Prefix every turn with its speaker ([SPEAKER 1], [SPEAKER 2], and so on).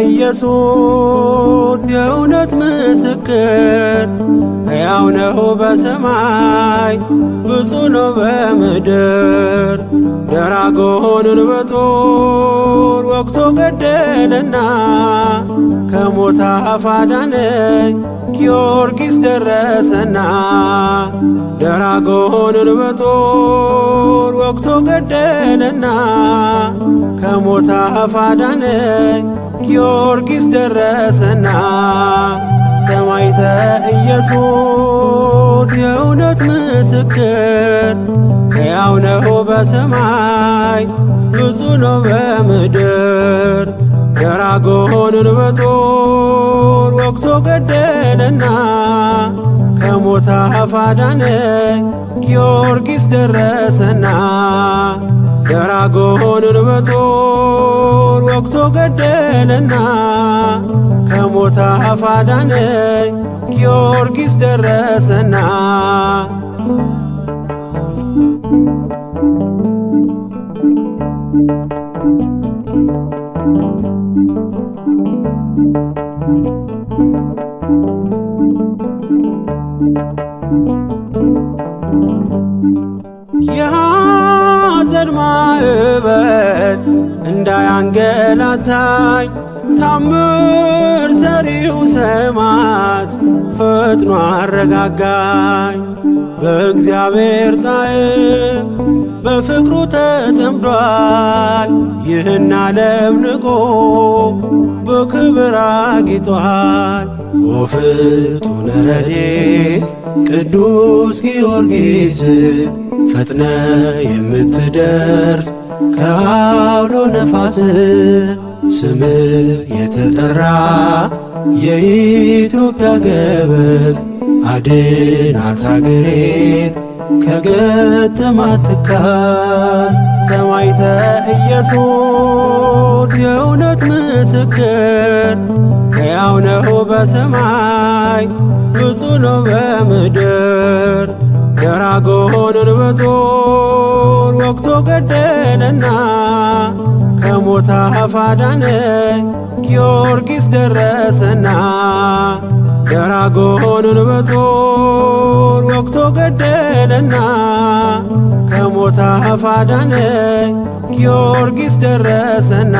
[SPEAKER 1] ኢየሱስ የእውነት ምስክር፣ ሕያው ነው በሰማይ ብፁዕ ነው በምድር። ደራጎንን በጦር ወግቶ ገደለና ከሞት አፍ አዳነኝ ጊዮርጊስ ደረሰና። ደራጎንን በጦር ወግቶ ገደለና ከሞት አፍ አዳነኝ ጊዮርጊስ ደረሰና። ሰማዕተ ኢየሱስ የእውነት ምስክር፣ ሕያው ነው በሰማይ ብፁዕ ነው በምድር። ደራጎንን በጦር ወግቶ ገደለና ከሞት አፍ አዳነኝ ጊዮርጊስ ደረሰና። ደራጎንን በጦር ወግቶ ገደለና ከሞት አፍ አዳነኝ ጊዮርጊስ ደረሰና። የሐዘን ማዕበል እንዳያንገላታኝ ታምር ሰሪው ሰማዕት ፈጥኖ አረጋጋኝ። በእግዚአብሔር ጣዕም በፍቅሩ ተጠምዷል፣ ይህን ዓለም ንቆ በክብር አጊጧል።
[SPEAKER 2] ወፍጡነ ረድኤት ቅዱስ ጊዮርጊስ ፈጥነ የምትደርስ ከአውሎ ነፋስ፣ ስም የተጠራ የኢትዮጵያ ገበዝ አድናት አገሬን ከገጠማት ትካዝ።
[SPEAKER 1] ሰማዕተ ኢየሱስ የእውነት ምስክር፣ ሕያው ነው በሰማይ ብፁዕ ነው በምድር። ደራጎንን በጦር ወግቶ ገደለና ከሞት አፍ አዳነኝ ጊዮርጊስ ደረሰና። ደራጎንን በጦር ወግቶ ገደለና ከሞት አፍ አዳነኝ ጊዮርጊስ ደረሰና።